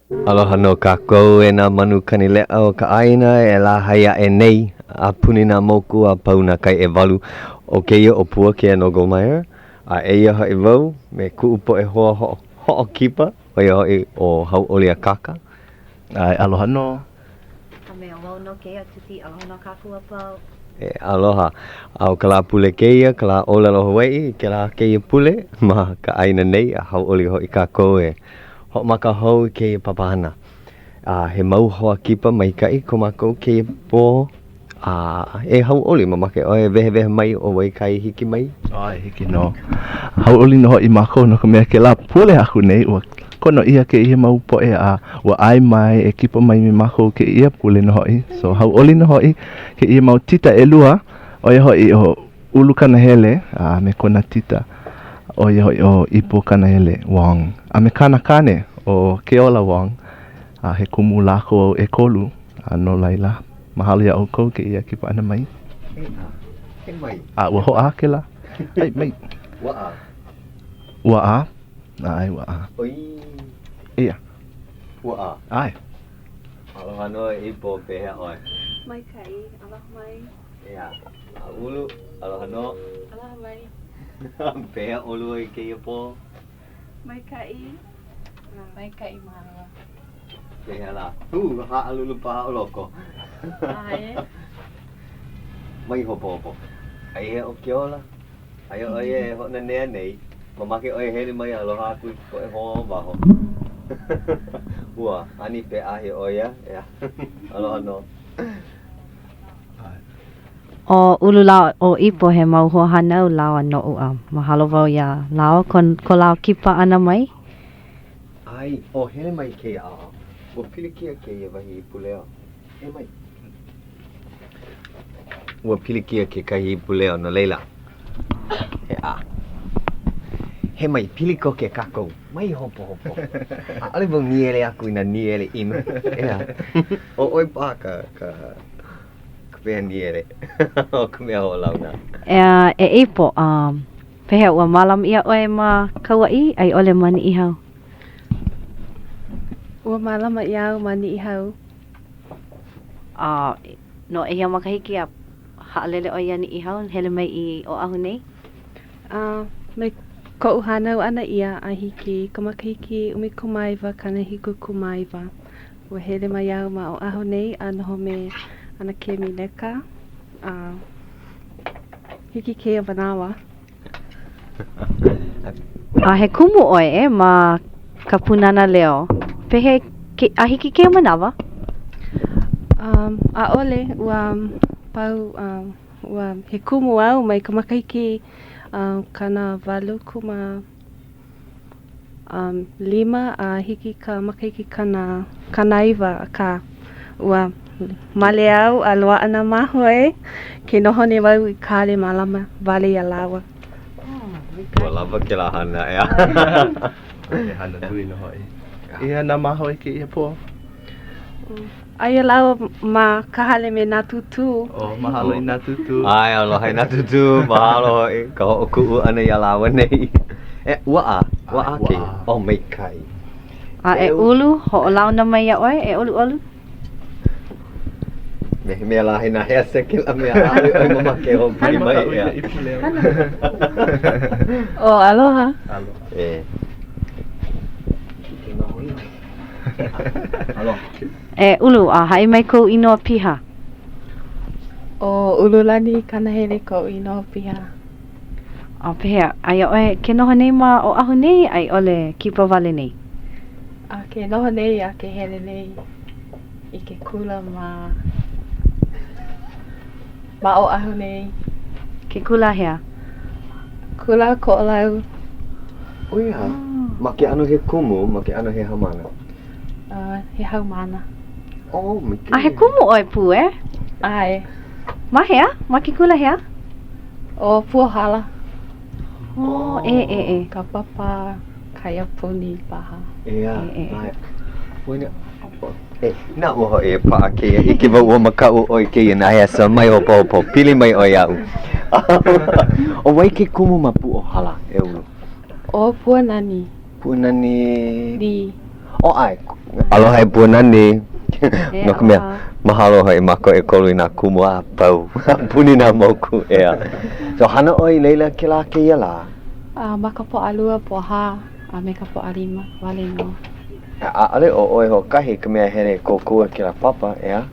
Aloha nō kākou e nā manu kanileʻa o ka ʻāina e lāhai aʻe nei a puni nā moku a pau nā kai ʻewalu. ʻO kēia ʻo Pua Kea Nogelmeier, a eia hoʻi wau me kuʻu poʻe hoa hoʻokipa, ʻo ia hoʻi ʻo Hauʻoli Akaka. ʻAe, aloha nō. A me ʻo wau nō kēia Tuti, aloha nō kākou a pau. E aloha. A ʻo ka lā pule kēia, ka lā ʻōlelo Hawaiʻi, i kēlā kēia pule ma ka ʻāina nei, a hauʻoli hoʻi kākou e hoʻomaka hou i kēia papahana. A he mau hoa kipa maikaʻi ko mākou kēia pō, a e hauʻoli, mamake ʻoe e wehewehe mai ʻo wai kai hiki mai? ʻAe, hiki nō. Hauʻoli nō hoʻi mākou no ka mea kēlā pule aku nei, ua kono ʻia kēia mau poʻe a ua ʻae mai e kipa mai me mākou kēia pule nō hoʻi. So hauʻoli nō hoʻi kēia mau tita ʻelua, ʻo ia hoʻi ʻo Ulu Kanahele a me kona tita, ʻo ia hoʻi ʻo Ipo Kanahele Wong, a me kāna kāne ʻo Keola Wong, a he kumu lākou ʻekolu, a no laila, mahalo iā ʻoukou kēia kipa ʻana mai. E mai. A ua hoʻā kēlā. Ai, mai. Ua ʻā. Ua ʻā? ʻAe, ua ʻā. ʻOi. Eia. Ua ʻā. ʻAe. Aloha nō e Ipo, pehea ʻoe? Maikaʻi, aloha mai. Ea, a Ulu, aloha nō. Aloha mai. Pehea ʻolua i kēia pō? Maikaʻi. Maikaʻi māua. Pehea lā? Hū, haʻalulu paha ʻo loko. ʻAe. Mai hopohopo. Aia ʻo Keola? Aia ʻo ia e hoʻonanea nei. Mamake ʻoe e hele mai aloha aku i ka poʻe hoa o waho. Ua ani peʻahi ʻo ia, ʻeā. Aloha nō. ʻO Ulu lāua ʻo Ipo he mau hoahānau lāua noʻu a mahalo wau iā lāua ko, ko lāua kipa ʻana mai. ʻAe, ō hele mai kēia ʻaoʻao. Ua pilikia kēia wahi ipuleo. E mai. Ua pilikia kekahi ipuleo, no laila, ʻeā. He mai, pili koke kākou. Mai hopohopo. ʻAʻole wau nīele aku i nā nīele ʻino. ʻEā. ʻO ʻoe paha ka, ka, ka mea nīele. ʻO ka mea hoʻolauna. ʻEā, e Ipo, um, pehea ua mālama ʻia ʻoe ma Kauaʻi a i ʻole ma Niʻihau? Ua mālama ʻia au ma Niʻihau. A no ʻehia makahiki a haʻalele ʻoe iā Niʻihau, hele mai i Oʻahu nei? A mai koʻu hānau ʻana ʻia a hiki i ka makahiki 19 79, ua hele mai au ma Oʻahu nei a noho me ʻAnakē Mileka a hiki kēia manawa. A he kumu ʻoe e ma ka Pūnana Leo. Pehea ke, a hiki kēia manawa? Um, ʻaʻole, ua pau, um, ua he kumu au mai ka makahiki um, 80 kuma um, lima a hiki ka makahiki kana, 90, akā ua male au a loaʻa nā māhoe, ke noho nei wau i ka hale mālama wale iā lāua. Ua lawa kēlā hana, ʻeā. He hana nui nō hoʻi. I hea nā māhoe kēia pō? Aia lāua ma ka hale me nā tūtū. Oh, mahalo i nā tūtū. ʻAe, aloha i nā tūtū, mahalo hoʻi ka hoʻokuʻu ʻana iā lāua nei. E, ua ʻā, ua ʻā kēia. Oh, maikaʻi. A e Ulu, hoʻolauna mai iā ʻoe, e ʻoluʻolu. Me he mea lā he nahesa kēlā mea, ʻaʻole ʻoe mamake e hoʻopili mai, ʻeā. Oh, aloha. Aloha. E. E Ulu, a haʻi mai kou inoa piha. ʻO Ululani Kanahele koʻu inoa piha. A pehea, aia ʻoe ke noho nei ma Oʻahu nei a i ʻole kipa wale nei? A ke noho nei a ke hele nei i ke kula ma ma Oʻahu nei. Ke kula hea? Kula Koʻolau. ʻO ia, ma ke ʻano he kumu, ma ke ʻano he haumāna? Uh, he haumāna. Oh, maikaʻi. A he kumu ʻoe pū, e? ʻAe. Ma hea? Ma ke kula hea? ʻO Puohala. Oh, e, e, e. Ka papa kaiapuni paha. ʻEā, ʻae. Ua E, naʻu hoʻi e paʻa kēia, ʻike wau ua makaʻu ʻoe i kēia nahesa, mai hopohopo, pili mai ʻoe iaʻu. ʻO wai ke kumu ma Pūʻōhala, e Ulu? ʻO Puanani. Puanani? Lee. ʻO, ʻae. Aloha e Puanani. No ka mea, mahalo hoʻi mākou ʻekolu i nā kumu a pau a puni nā moku, ʻeā. So hana ʻoe i laila kēlā kēia lā? A ma ka Pōʻalua, Pōʻahā, a me ka Pōʻalima wale nō. ʻAʻole ʻo ʻoe hoʻokahi ka mea hele kōkua kēlā papa, ʻeā?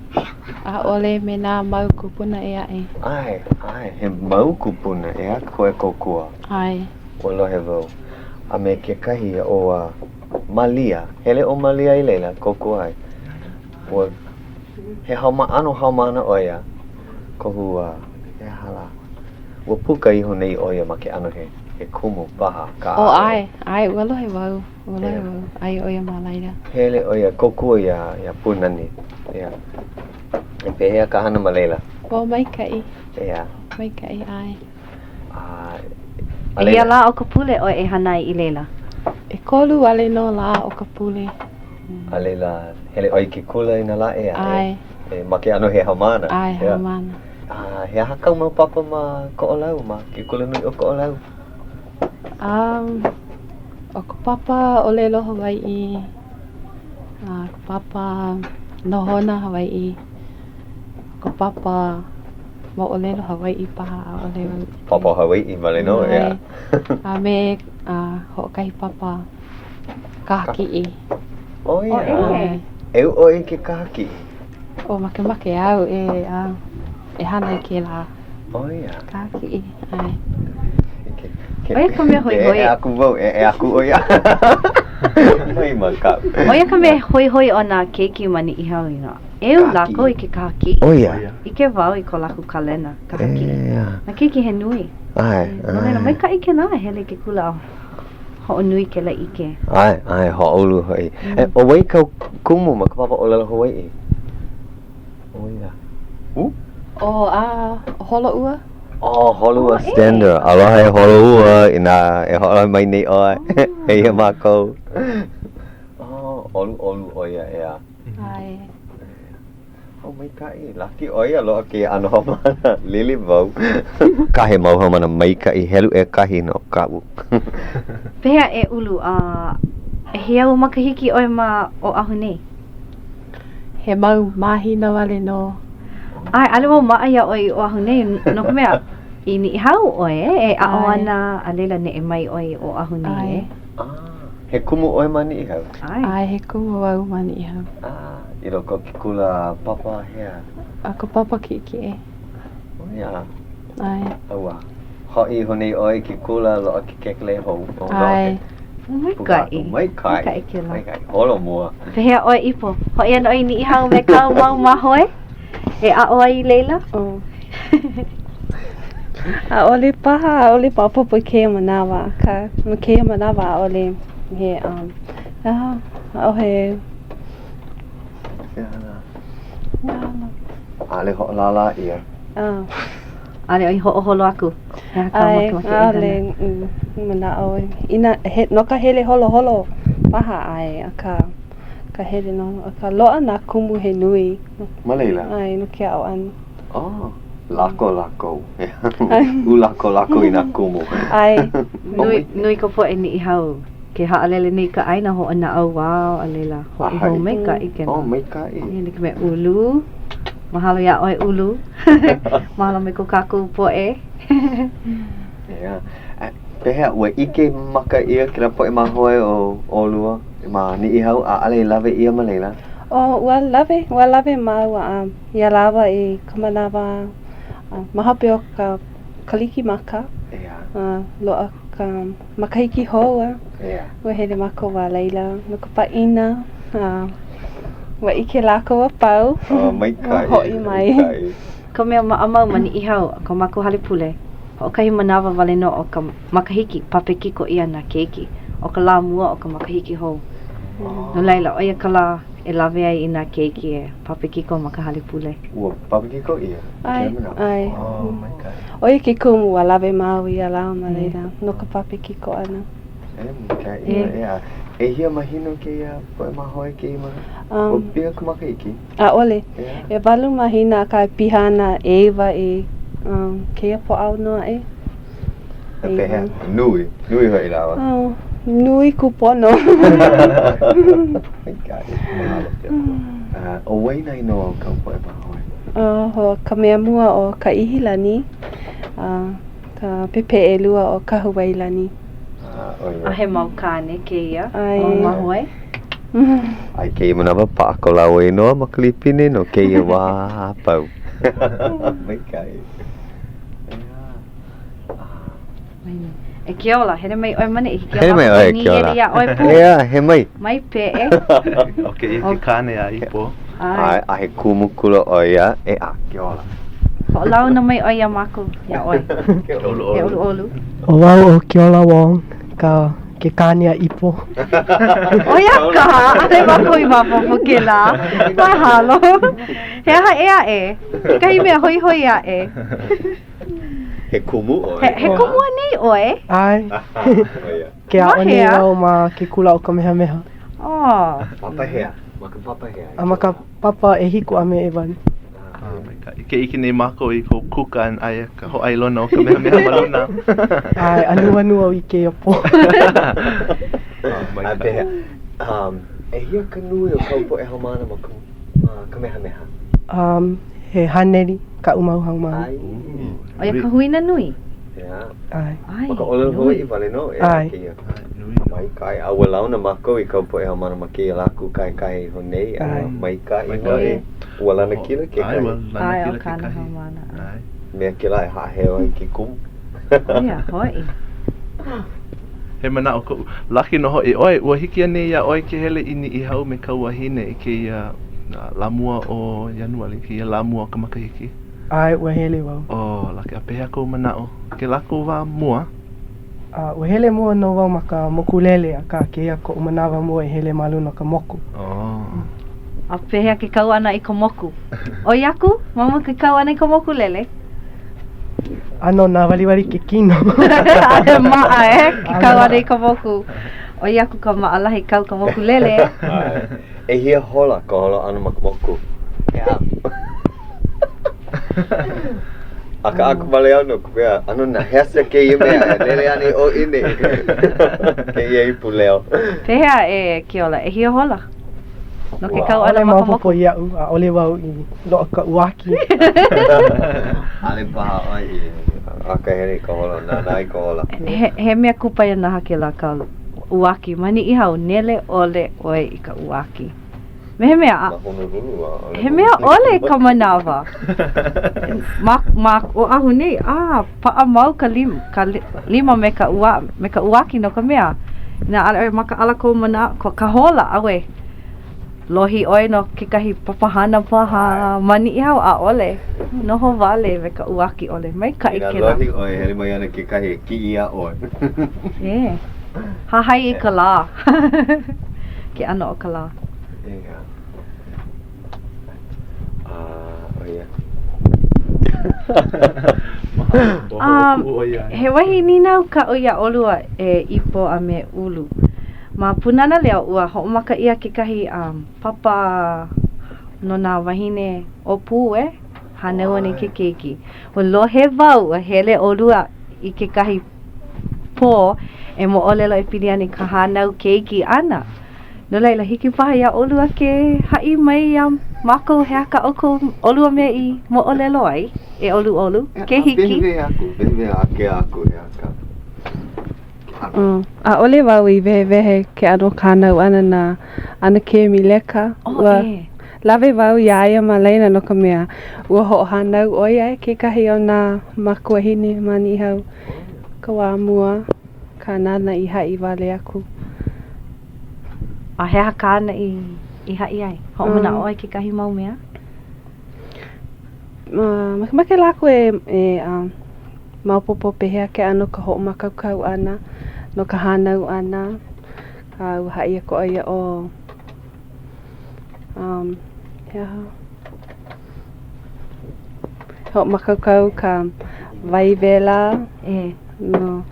ʻAʻole me nā mau kūpuna ʻē aʻe. ʻAe, ʻae, he mau kūpuna, ʻeā, koe kōkua. ʻAe. Ua lohe wau. A me kekahi ʻo Malia, hele ʻo Malia i laila, kōkua ai. Ua, he hauma, ʻano haumāna ʻo ia, kohu a, he aha lā? Ua puka iho nei ʻo ia ma ke ʻano he, he kumu paha ka ʻO, ʻae, ʻae, ua lohe wau, ua lohe wau, aia ʻo ia ma laila. Hele ʻo ia, kōkua iā, iā Puanani, ʻeā. E pehea ka hana ma laila? ʻO, maikaʻi. ʻEā. Maikaʻi, ʻae. ʻEhia lā o ka pule ʻoe e hana ai i laila? ʻEkolu wale nō lā o ka pule. A laila, hele ʻoe i ke kula i nā lā ʻē aʻe? ʻAe. E, ma ke ʻano he haumāna? ʻAe, haumāna. A he aha kāu mau papa ma Koʻolau, ma ke kulanui o Koʻolau? Um, ʻo ka papa ʻōlelo Hawaiʻi, a ka papa nohona Hawaiʻi, ka papa moʻolelo Hawaiʻi paha, ʻaʻole wau ʻike. Papa Hawaiʻi wale nō, ʻeā. A me hoʻokahi papa kaha kiʻi. ʻO ia. ʻEu ʻoe i ke kaha kiʻi? ʻO makemake au e e hana i kēlā. ʻO ia. Kaha kiʻi, ʻae. ʻO ia ka mea hoihoi. E eʻe aku wau, e eʻe aku ʻo ia. Mai makaʻu. ʻO ia ka mea hoihoi o nā keiki ma Niʻihau, you know. ʻEu lākou i ke kaha kiʻi. ʻO ia. ʻIke wau i ko lākou kalena kaha kiʻi. Nā keiki he nui. ʻAe, ʻae. No laila, maikaʻi kēlā e hele i ke kula a hoʻonui kēlā ʻike. ʻAe, ʻae, hoʻoulu hoʻi. E, ʻo wai kāu kumu ma ka papa ʻōlelo Hawaiʻi? ʻO ia. ʻO, a, Holoua. ʻO Holoua Stender. Aloha e Holoua, inā e hoʻolohe mai nei ʻoe. Eia mākou. Oh, ʻoluʻolu ʻo ia, ʻeā. ʻAe. Oh, maikaʻi. Laki ʻoe ia loaʻa kēia ʻano haumāna. Lili wau. Kahe mau haumāna maikaʻi, helu ʻekahi nō kaʻu. Pehea e Ulu, a ʻehia ua makahiki ʻoe ma Oʻahu nei? He mau mahina wale nō. ʻAe, ʻaʻole wau maʻa iā ʻoe i Oʻahu nei, no ka mea, i Niʻihau ʻoe e aʻo ana, a laila neʻe mai ʻoe i Oʻahu nei, e? Ah. He kumu ʻoe ma Niʻihau? ʻAe, he kumu wau ma Niʻihau. Ah, i loko o ke kula papa hea? A ka papa kiʻekiʻe. ʻO ia? ʻAe. A ua hoʻi iho nei ʻoe i ke kula loaʻa ke kekelē hou. ʻAe. Maikaʻi. Maikaʻi. Maikaʻi kēlā. Maikaʻi. Holo mua. Pehea ʻoe Ipo? Hoʻi ana ʻoe i Niʻihau me kāu mau māhoe? E aʻo ai i laila? Oh. ʻAʻole paha, ʻaʻole maopopo i kēia manawa, akā ma kēia manawa ʻaʻole he um, aha, ʻaʻohe. He aha lā? ʻAʻole hoʻolālā ʻia. Oh. ʻAʻole ʻoe hoʻoholo aku. He aha kāu makemake e hana? ʻAʻole manaʻo inā he, no ka hele holoholo paha ʻae, akā ka hele nō, akā loaʻa nā kumu he nui. Ma laila? ʻAe, no ke aʻo ʻana. Oh, lako lākou. Ulako lākou i nā kumu. ʻAe. Nui, nui ka poʻe Niʻihau. Ke haʻalele nei ka ʻāina hoʻonaʻauao, a laila, hoʻi hou maikaʻi kēlā. Oh, maikaʻi. E like me Ulu. Mahalo iā ʻoe, Ulu. Mahalo mai ko kākou poʻe. Yeah. Pehea, ua ʻike maka ʻia kēlā poʻe māhoe o ʻolua ma Niʻihau, ʻaʻole i lawe ʻia ma laila? Oh, ua lawe, ua lawe māua a iā lāua i ka manawa ma hope o ka Kalikimaka. Yeah. A loaʻa ka makahiki hou a Yeah. ua hele mākou ma laila no ka pāʻina a ua ʻike lākou a pau. Oh, maikaʻi. Ua hoʻi mai. Maikaʻi. Ka mea maʻamau ma Niʻihau, ko mākou hale pule, hoʻokahi manawa wale nō o ka makahiki, papekiko ʻia nā keiki, ʻo ka lā mua o ka makahiki hou. No laila, ʻo ia ka lā e lawe ai i nā keiki e papekiko ma ka hale pule. Ua papekiko ʻia? ʻAe, ʻae. Oh, maikaʻi. ʻO ia ke kumu ua lawe māua iā lāua ma laila no ka papekiko ʻana. E, maikaʻi, ʻeā. ʻEhia mahina kēia poʻe māhoe kēia manawa? Ua piha ka makahiki? ʻAʻole. ʻEwalu mahina akā e piha ana ʻeiwa i um, kēia Pōʻaono aʻe. Pehea? Nui. Nui hoʻi lāua. Oh. Nui kūpono. Maikaʻi. Mahalo ke Akua. ʻO wai nā inoa o kāu poʻe māhoe? ʻO ka mea mua ʻo Kaʻihilani, a ka pēpē ʻelua ʻo Kahuailani. A he mau kāne kēia, mau māhoe? A i kēia manawa, paʻa ko lāua inoa ma ka lipine no kēia wā a pau. Maikaʻi. E Keola, hele mai ʻoe ma ʻaneʻi. Hiki Hele mai ʻoe, Keola. Iā ʻoe pū. Ea, he mai. Mai peʻe. ʻO kēia ke kāne a Ipo. ʻAe, a he kumu kula ʻo ia. ʻEā, Keola. Hoʻolauna mai ʻoe iā mākou, iā ʻoe. E ʻoluʻolu. E ʻoluʻolu. ʻO wau ʻo Keola Wong, ka ke kāne a Ipo. ʻO ia ka, ʻaʻole mākou i maopopo kēlā. Mahalo. He aha ʻē aʻe? Kekahi mea hoihoi aʻe. He kumu ʻoe. He, he kumu anei ʻoe? ʻAe. Ke aʻo nei wau ma ke kula ʻo Kamehameha. Oh. Papa hea? Ma ka papa hea? A ma ka papa ʻehiku a me ʻewalu. Ah, maikaʻi. Ke ʻike nei mākou i kou kuka aia ka hōʻailona o Kamehameha ma luna. ʻAe, anuanu au i kēia pō. A pehea, um, ʻehia ka nui o kāu poʻe haumāna ma ma Kamehameha? Um, he haneli kaʻu mau haumāna. ʻAe. ʻO ia ka huina nui? ʻEā. ʻAe. Ma ka ʻōlelo Hawaiʻi wale nō, ʻeā, ʻAe. kēia. Maikaʻi. A ua launa mākou i kāu poʻe haumāna ma kēia lā kūkaʻikahi iho nei, a maikaʻi hoʻi. Ua lanakila kekahi. ʻAe, ua lanakila ʻAe, ʻo kāna kekahi. haumāna. ʻAe. Mea kēlā e haʻaheo ai ke kumu. ʻO ia hoʻi. He manaʻo koʻu. Laki nō hoʻi ʻoe, ua hiki anei iā ʻoe ke hele i Niʻihau me kāu wahine i kēia lā mua o Ianuali, kēia lā mua o ka makahiki? ʻAe, ua hele wau. Oh, laki. A pehea kou manaʻo? Kēlā kou wā mua? A, ua hele mua nō wau ma ka mokulele, akā kēia koʻu manawa mua e hele ma luna o ka moku. Oh. A pehea ke kau ʻana i ka moku? ʻOi aku ma mua ke kau ʻana i ka mokulele? ʻAno nāwaliwali ke kino. ʻAʻole maʻa e ke kau ʻana i ka moku. ʻOi aku ka maʻalahi kau ka mokulele. ʻEhia hola ka holo ʻana ma ka moku? ʻEā. ʻAkaʻaka wale au no ka mea, ʻano nahesa kēia mea e lele ana i ʻō i ʻaneʻi. Kēia ipu leo. Pehea e Keola, ʻehia hola? No ke kau ʻana ʻAʻole ma ka maopopo moku? iaʻu, ʻaʻole wau i loaʻa ka uaki. ʻAʻole paha ʻoe i akahele i ka hola, nānā i ka hola. He, he mea kupaianaha kēlā ka uaki. Ma Niʻihau, nele ʻole ʻoe i ka uaki. Me he mea, Ma Honolulu, ʻaʻole. He mea ʻole ka manawa. Ma, ma Oʻahu nei, a paʻa mau ka lima, ka lima me ka ua, me ka uaki no ka mea, inā ʻaʻole ʻoe makaʻala kou mana, ka hola, ʻauē. Lohi ʻoe no kekahi papahana paha ma Niʻihau, ʻaʻole. Noho wale me ka uaki ʻole. Maikaʻi Inā kēlā. lohi ʻoe, hele mai ana kekahi e kiʻi iā ʻoe. E. Hahai i ka lā. Ke ʻano o ka lā. ʻEā. A, ʻo ia. Um, he wahi nīnau kaʻu iā ʻolua e Ipo a me Ulu. Ma Pūnana Leo, ua hoʻomaka ʻia kekahi um, papa no nā wāhine ʻōpū e hānau ana i ke keiki. Ua lohe wau, ua hele ʻolua i kekahi pō e moʻolelo e pili ana i ka hānau keiki ʻana. No laila, hiki paha iā ʻolua ke haʻi mai iā mākou he aha kā ʻoukou ʻolua mea i moʻolelo ai, e ʻoluʻolu, ke hiki. Wehewehe aku, wehewehe ākea aku he aha ka. ʻAʻole wau i wehewehe ke ʻano ka hānau ʻana na ʻAnakē Mileka. Oh, Ua ʻē. lawe wau iā ia ma laila no ka mea, ua hoʻohānau ʻo ia i kekahi o nā makuahine ma Niʻihau ka wā mua akā nāna i haʻi wale aku. A he aha kāna i i haʻi ai? Hoʻomanaʻo ʻoe i kekahi mau mea? Makemake lākou e e maopopo pehea ke ʻano ka hoʻomākaukau ʻana no ka hānau ʻana. A ua haʻi aku ʻo ia ʻo um, he aha? Hoʻomākaukau ka wai wela E. no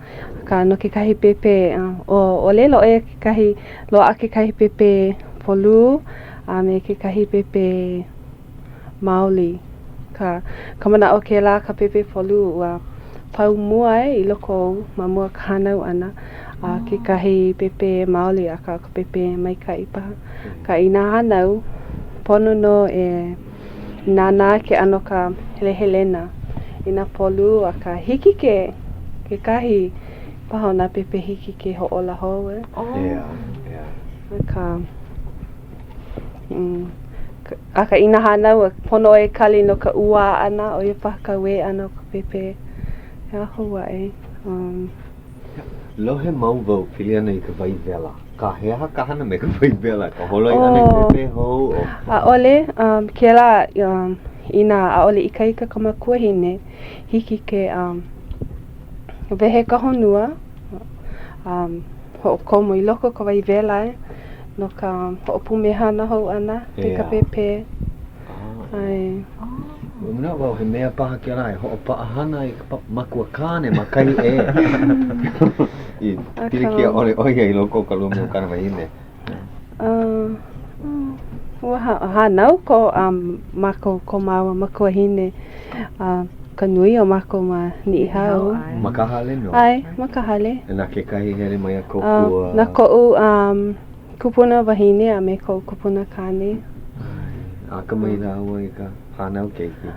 akā no kekahi pēpē ʻo ʻōlelo ʻo ia kekahi loaʻa kekahi pēpē polū a me kekahi pēpē maoli. Ka, ka manaʻo kēlā ka pēpē polū ua pau mua e i loko ou ma mua ka hānau ʻana. A kekahi pēpē maoli, akā ka pēpē maikaʻi paha. Akā inā hānau, pono nō e nānā ke ʻano ka helehelena. Inā polū, akā hiki ke kekahi paha o nā pēpē hiki ke hoʻōla hou e. Yeah, yeah. Akā, mm, akā inā hānau, pono e kali no ka ʻuā ʻana, ʻo ia paha ka uē ʻana o ka pēpē. He aha hou aʻe? Um. Lohe mau wau pili ana i ka wai wela. Ka he aha ka hana me ka wai wela? Ka holoi ʻana i Oh. pēpē hou? O. ʻAʻole, um, kēlā, um, inā ʻaʻole ikaika ka makuahine, hiki ke, um, wehe ka honua, um, hoʻokomo i loko o ka wai wela e, no ka hoʻopumehana hou ʻana i ka Yeah. pēpē. Ah, ʻAe. Ua manaʻo wau he mea paha kēlā e hoʻopaʻahana i ka makuakāne ma kahi ʻē i pilikia ʻole ʻo ia i loko o ka lumi o kāna wahine. Ua hānau ko mākou, ko māua makuahine, ka nui o mākou ma Niʻihau. Ma ka hale nō? ʻAe, ma ka hale. Na kekahi hele mai a kōkua? Na koʻu kupuna wahine a me koʻu kupuna kāne. Akamai lāua i ka hānau keiki?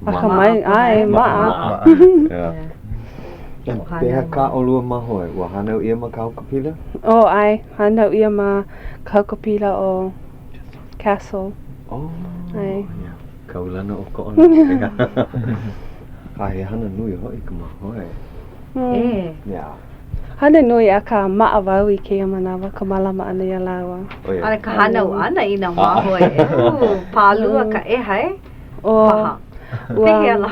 Akamai, ʻae, maʻa. Pehea kā ʻolua māhoe? Ua hānau ʻia ma ka haukapila? Oh, ʻae, hānau ʻia ma ka haukapila ʻo Castle. Oh, ʻae. Yeah. Kaulana ʻo Koʻolau. A he hana nui hoʻi ka māhoe. E. Yeah. Hana nui akā maʻa wau i kēia manawa ka mālama ʻana iā lāua. ʻAʻole ka hānau ʻana i nā māhoe. Ū, pālua ka ʻeha e? Paha. Pehea lā?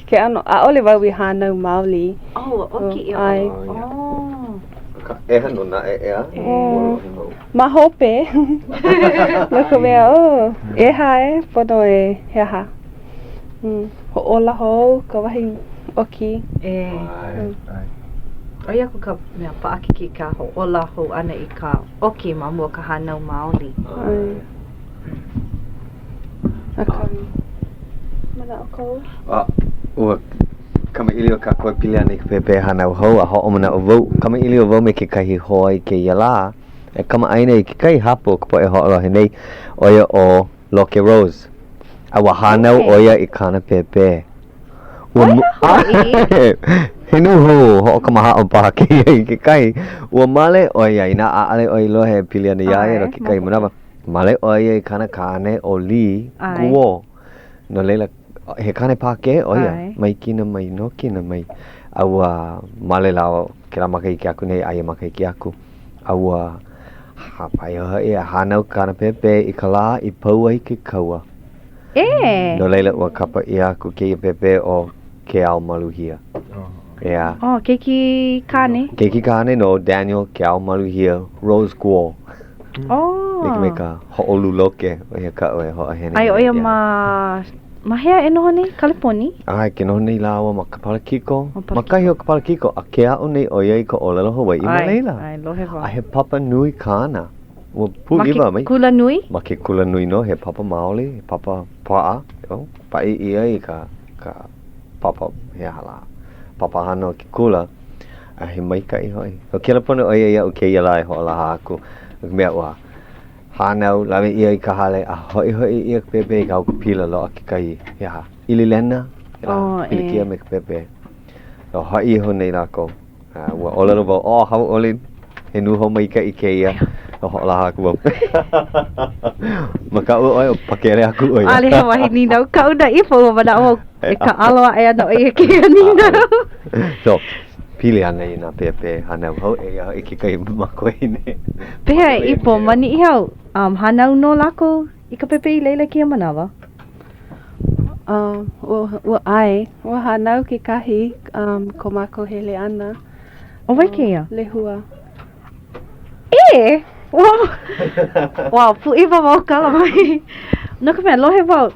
Ke ʻano, ʻaʻole wau i hānau maoli. Oh, ua ʻoki ʻia ʻoe. ʻAe. Ka ʻeha nō naʻe, ʻeā? Ma hope, no ka mea, oh, ʻeha e, pono e, he aha? Hoʻōla hou ka wahi ʻoki. E. ʻOi aku ka mea paʻakikī ka hoʻōla hou ʻana i ka ʻoki ma mua o ka hānau maoli. ʻAe. Akā, manaʻo kou? A, ua kamaʻilio kākou e pili ana i ka pēpē hānau hou a hoʻomanaʻo wau, kamaʻilio wau me kekahi hoa i kēia lā e kamaʻāina i kekahi hapa o ka poʻe hoʻolohe nei, ʻo ia ʻo Loke Rose. A ua hānau ʻo ia i kāna pēpē. Ua ʻOia hoʻi! He nūhou hoʻokamahaʻo paha kēia i kekahi. Ua male ʻo ia inā ʻaʻole ʻoe i lohe e pili ana iā ia no kekahi manawa. Male ʻo ia i kāna kāne ʻo Lee Guo. No laila, he kāne Pākē ʻo ia, mai Kina mai, no Kina mai. A ua male lāua kēlā makahiki aku nei a ia makahiki aku. A ua hāpai hoʻi a hānau kāna pēpē i ka lā i pau ai ke kaua. E! No laila, ua kapa ʻia aku kēia pēpē ʻo Keaomaluhia. Yeah. Oh, keiki kāne? Keiki kāne nō, Daniel Keaomaluhia Rose Guo. Oh. Like me ka hoʻolu loke, ʻo ia kaʻu e hoʻohenehene Ai ʻo ia ma, ma hea e noho nei? Kaleponi? ʻAe, ke noho nei lāua ma Kapalakiko. Ma kahi o Kapalakiko, a ke aʻo nei ʻo ia i ka ʻōlelo Hawaiʻi ma laila. ʻAe, lohe wau. A he papa nui kāna. Ua pūʻiwa Ma ke kula nui? Ma ke kula nui nō, he papa maoli, he papa paʻa, oh, paʻi ʻia i ka, ka papa, he aha lā, papahana o ke kula. A he maikaʻi hoʻi. ʻO kelepona ʻo ia iaʻu kēia lā e hoʻolaha aku, no ka mea ua hānau, lawe ʻia i ka hale, a hoʻihoʻi ʻia ka pēpē i ka haukapila loaʻa kekahi, he aha, ʻili lena, kēlā Oh, pilikia me ka pēpē. A hoʻi iho nei lākou. A ua ʻōlelo wau, oh, hauʻoli, he nūhou maikaʻi kēia. A hoʻolaha aku wau. Makaʻu ʻoe o pakele aku ʻo ia. ʻAʻole he wahi nīnau kaʻu na ipo, ua manaʻo wau e kāʻalo aʻe ana ʻo ia i kēia nīnau. So, pili ana i nā pēpē hānau hou, eia hoʻi kekahi makuahine. Pehea e Ipo, ma Niʻihau, um, hānau nō lākou i ka pēpē i laila i kēia manawa? Uh, ua, ua ʻae, ua hānau kekahi um, ko mākou hele ʻana. ʻO wai kēia? Lehua. E! Wow! Wow, pūʻiwa wau kala mai. No ka mea, lohe wau,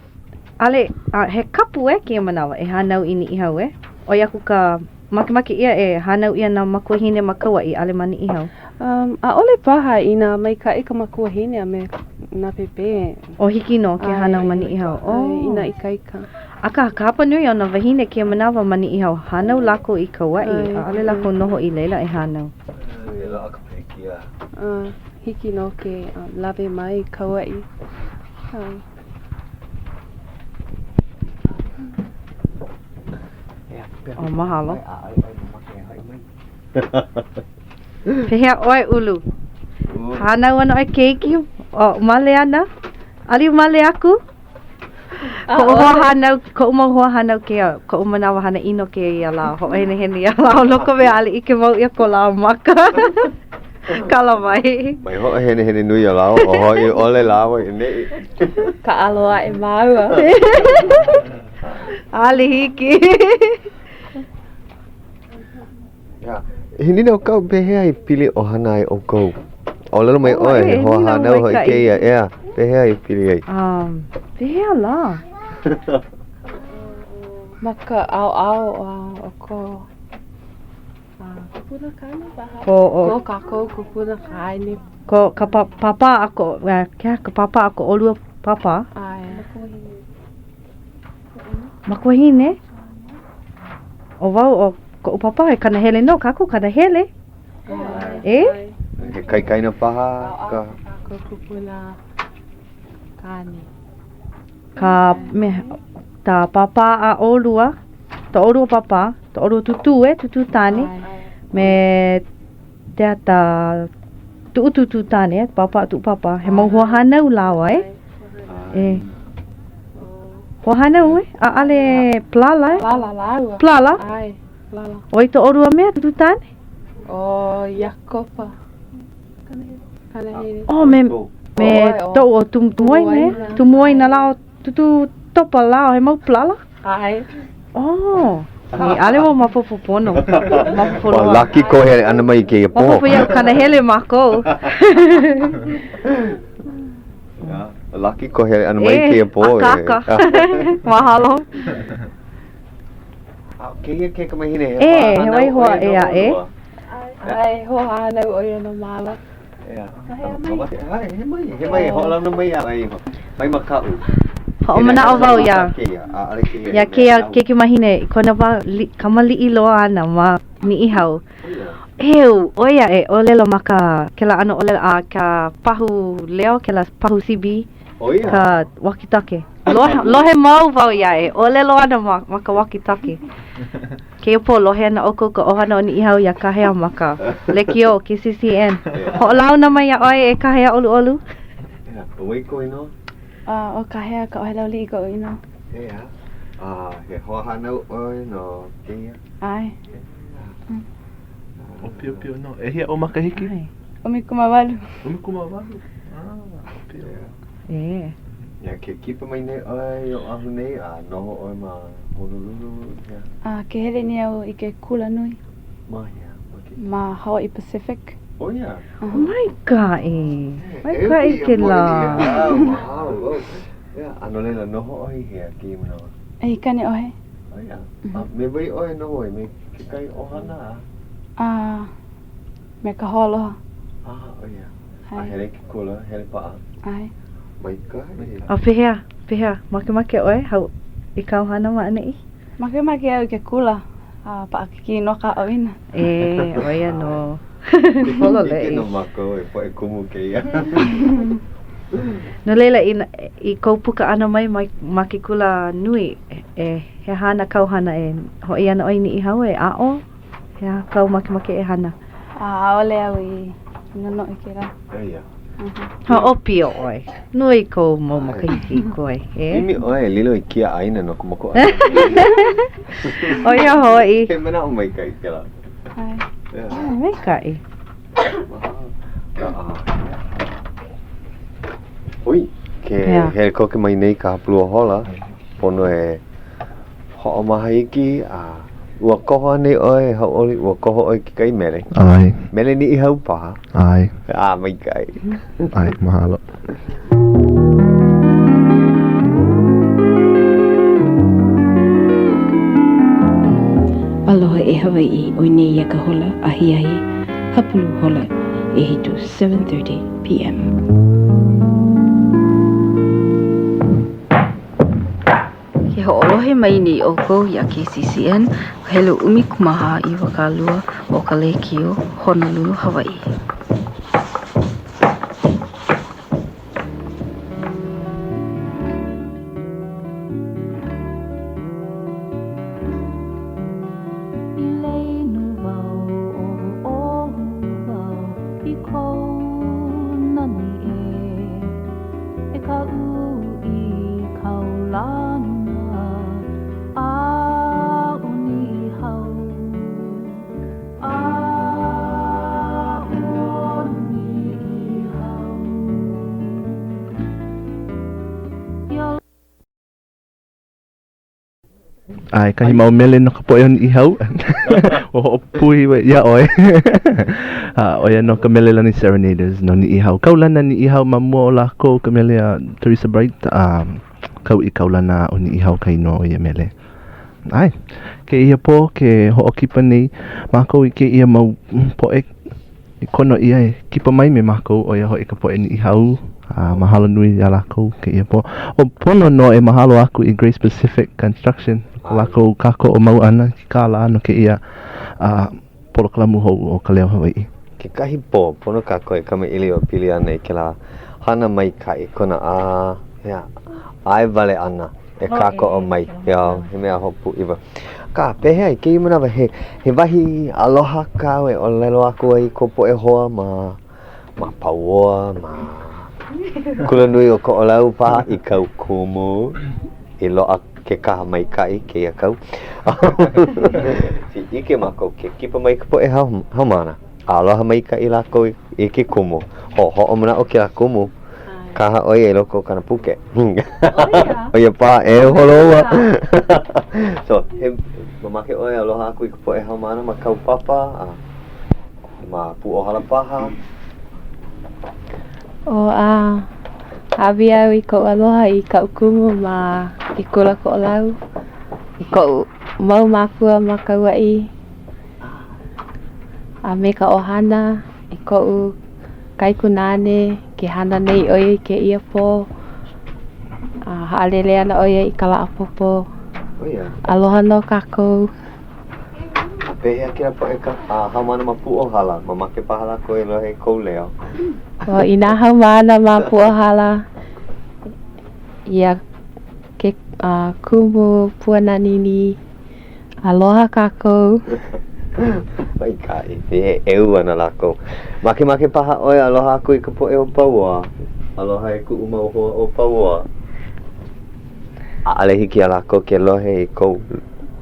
ʻaʻole, a he kapu e kēia manawa e hānau i Niʻihau e. ʻOi aku ka makemake ʻia e hānau ʻia nā makuahine ma Kauaʻi, ʻaʻole ma Niʻihau. Um, ʻaʻole paha inā maikaʻi ka makuahine a me nā pēpē. ʻO hiki nō ke hānau ma Niʻihau. ʻAe, inā ikaika. Akā, ka hapa nui o nā wāhine kēia manawa ma Niʻihau, hānau lākou i Kauaʻi, ʻaʻole lākou noho i laila e hānau. E loaʻa ka pilikia. Hiki nō ke lawe mai i Kauaʻi. Oh, mahalo. Pehea ʻoe, Ulu? Hānau ana ʻoe keiki, o male ana? ʻAʻole i male aku? Koʻu hoa hānau, koʻu mau hoa hānau kēia, koʻu manawa hana ʻino kēia lā, hoʻohenehene iā lāua no ka mea ʻaʻole ʻike mau ʻia ko lāua maka. Kala mai. Mai hoʻohenehene nui iā lāua, o hoʻi ʻole lāua i ʻaneʻi. Kāʻalo aʻe māua. ʻAʻole hiki. He nīnau kaʻu pehea i pili ʻohana ai ʻoukou? ʻŌlelo mai ʻoe, he hoa hānau hoʻi kēia, ʻeā, pehea i pili ai? Um, pehea lā? Ma ka ʻaoʻao o ko kupuna kāne paha. Ko, o, Ko kākou kupuna kāne. Ko ka pa, pāpā a ko, ke aha ka pāpā a ko ʻolua pāpā? ʻAe. Makuahine? ʻO wau, ʻo koʻu pāpā he kanahele nō, kākou kanahele. E? He kaikaina paha ka. Kākou kupuna kāne. Ka me, ka pāpā a ʻolua, to ʻolua pāpā, to ʻolua tūtū e, tūtū tāne, me te ata tuʻu tūtū tāne, pāpā tuʻu pāpā, he mau hoahānau lāua e. E. Hoahānau e? ʻAʻale palala e? Palala lāua. Palala? ʻAe, palala. ʻO wai to ʻolua mea, tūtū tāne? ʻO Iakopa. Kanahele. Oh, me, me toʻu ʻo Tumuaina e? Tumuaina lā ʻo tūtū Topa lā, he mau palala? ʻAe. Oh, ʻaʻole wau maopopo pono. Maopopo loa. Ua laki kou hele ʻana mai i kēia pō. Maopopo iaʻu kanahele mākou. Laki kou hele ʻana mai i kēia pō. E, akāka. Mahalo. A kēia kaikamahine, he E, he wai hoa ʻē aʻe. ʻAe, hoahānau ʻo ia no māua. He mai, he mai, hoʻolauna mai iā ʻoe iho. Mai makaʻu. Hoʻomanaʻo wau iā, iā kēia keikimahine i kona wā kamaliʻi loa ʻana ma Niʻihau. ʻEu, ʻo ia e ʻōlelo ma ka kēlā ʻano ʻōlelo a ka pahu leo, kēlā pahu CB, ka walkie-talkie. Lohe, lohe mau wau iā e ʻōlelo ana ma, ma ka walkie-talkie. Kēia pō, lohe ana ʻoukou ka ʻohana o Niʻihau iā Kahea ma ka lekiō KCCN. Hoʻolauna mai iā ʻoe e Kahea ʻoluʻolu. ʻO wai kou inoa? ʻO Kahea Kaʻohelauliʻi koʻu inoa. ʻEā. A he hoahānau ʻoe no kēia? ʻAe. ʻŌpiopio nō. ʻEhia ou makahiki? 18. 18? Ah, ʻōpio. ʻĒ. Ia, ke kipa mai nei ʻoe i Oʻahu nei a noho ʻoe ma Honolulu? Hea? A, ke hele nei au i ke kula nui. Ma hea? Ma ke... Ma Hawaii Pacific. ʻO ia? Maikaʻi. Maikaʻi kēlā. Mahalo wau. Ia, a no laila, noho ʻoe i hea kēia manawa? I Kaneʻohe. ʻO ia? A me wai ʻoe noho ai? Me kekahi ʻohana a? A, me ka hoaloha. A, ʻo ia. A hele i ke kula, hele paʻa. ʻAe. Maikaʻi. A pehea, pehea, makemake ʻoe hau i kāu hana ma ʻaneʻi? Makemake au i ke kula, a paʻakikī nō ka haʻawina. E, ʻo ia nō. Pololei. ʻIke nō mākou he poʻe kumu kēia. No laila, i, i kou puka ʻana mai ma, ma ke kula nui, e, he aha ana kāu hana e hoʻi ana ʻoe i Niʻihau e aʻo? He aha kāu makemake e hana? ʻAʻole au i noʻonoʻo i kēlā. Eia. Ha, ʻōpio ʻoe. Nui kou mau makahiki i koe, e? ʻImi ʻoe e lilo i kiaʻāina no ka mokuʻāina. ʻO ia hoʻi. He manaʻo maikaʻi kēlā. ʻAe. ʻAe, maikaʻi. Ui, ke hele koke mai nei ka hapalua hola, pono e hoʻomaha iki a ua koho anei ʻoe e hauʻoli, ua koho ʻoe i kekahi mele. ʻAe. Mele Niʻihau paha. ʻAe. A, maikaʻi. ʻAe, mahalo. Aloha e Hawaiʻi, ʻoi nei ia ka hola ahiahi hapulu hola ʻehiku, 7:30 PM. Ke hoʻolohe. lohe mai nei ʻoukou iā KCCN helu 14 20 o ka lēkiō Honolulu, Hawaiʻi. ʻAe, kahi mau mele no ka poʻe o Niʻihau. Ua hoʻopūʻiwa iā ʻoe. A, ʻo ia nō ka mele lani Serenaders no Niʻihau. Kaulana Niʻihau ma mua o lākou ka mele a Teresa Bright. A, kau i kaulana ʻo Niʻihau ka inoa o ia mele. ʻAe, kēia pō ke hoʻokipa nei mākou i kēia mau poʻe i kono ʻia e kipa mai me mākou, ʻo ia hoʻi ka poʻe Niʻihau, a mahalo nui iā lākou kēia pō. ʻO pono nō e mahalo aku i Grace Pacific Construction, ko lākou kākoʻo mau ʻana i ke kālā no kēia a polokalamu hou o Ka Leo Hawaiʻi. Kekahi pō, pono kākou e kamaʻilio e pili ana i kēlā hana maikaʻi kona a hea ʻae wale ʻana e kākoʻo mai. He mea hoʻopūʻiwa. Akā, pehea i kēia manawa, he, he wahi aloha kāu e ʻōlelo aku ai i kou poʻe hoa ma, ma Pauoa, ma Kulanui o Koʻolau paha i kāu kumu i loaʻa ke kaha maikaʻi kēia kau. I ʻike mākou ke kipa mai ka poʻe haumāna. Aloha maikaʻi lākou i ke kumu. Hoʻomanaʻo kēlā kumu. Kaha ʻo ia i loko o kāna puke. ʻO ia paha e holo ua. So, he mamake ʻoe aloha aku i ka poʻe haumāna ma kāu papa a ma Pūʻōhala paha? ʻO a hāʻawi au i koʻu aloha i kaʻu kumu ma ke kula Koʻolau, i koʻu mau mākua ma Kauaʻi, a me ka ʻohana i koʻu kaikunāne ke hana nei ʻo ia i kēia pō. A haʻalele ana ʻo ia i ka lā ʻapōpō. Aloha nō kākou. A pehea kēlā poʻe ka, a haumāna ma Pūʻōhala? Mamake paha lākou e lohe i kou leo. O, i nā haumāna ma Pūʻōhala, iā ke uh, kumu Puanani Lee, Aloha kākou. Maikaʻi. He ʻeu ana lākou. Makemake paha ʻoe aloha aku i ka poʻe o Pauoa. Aloha e kuʻu mau hoa o Pauoa. ʻAʻole hiki iā lākou ke lohe i kou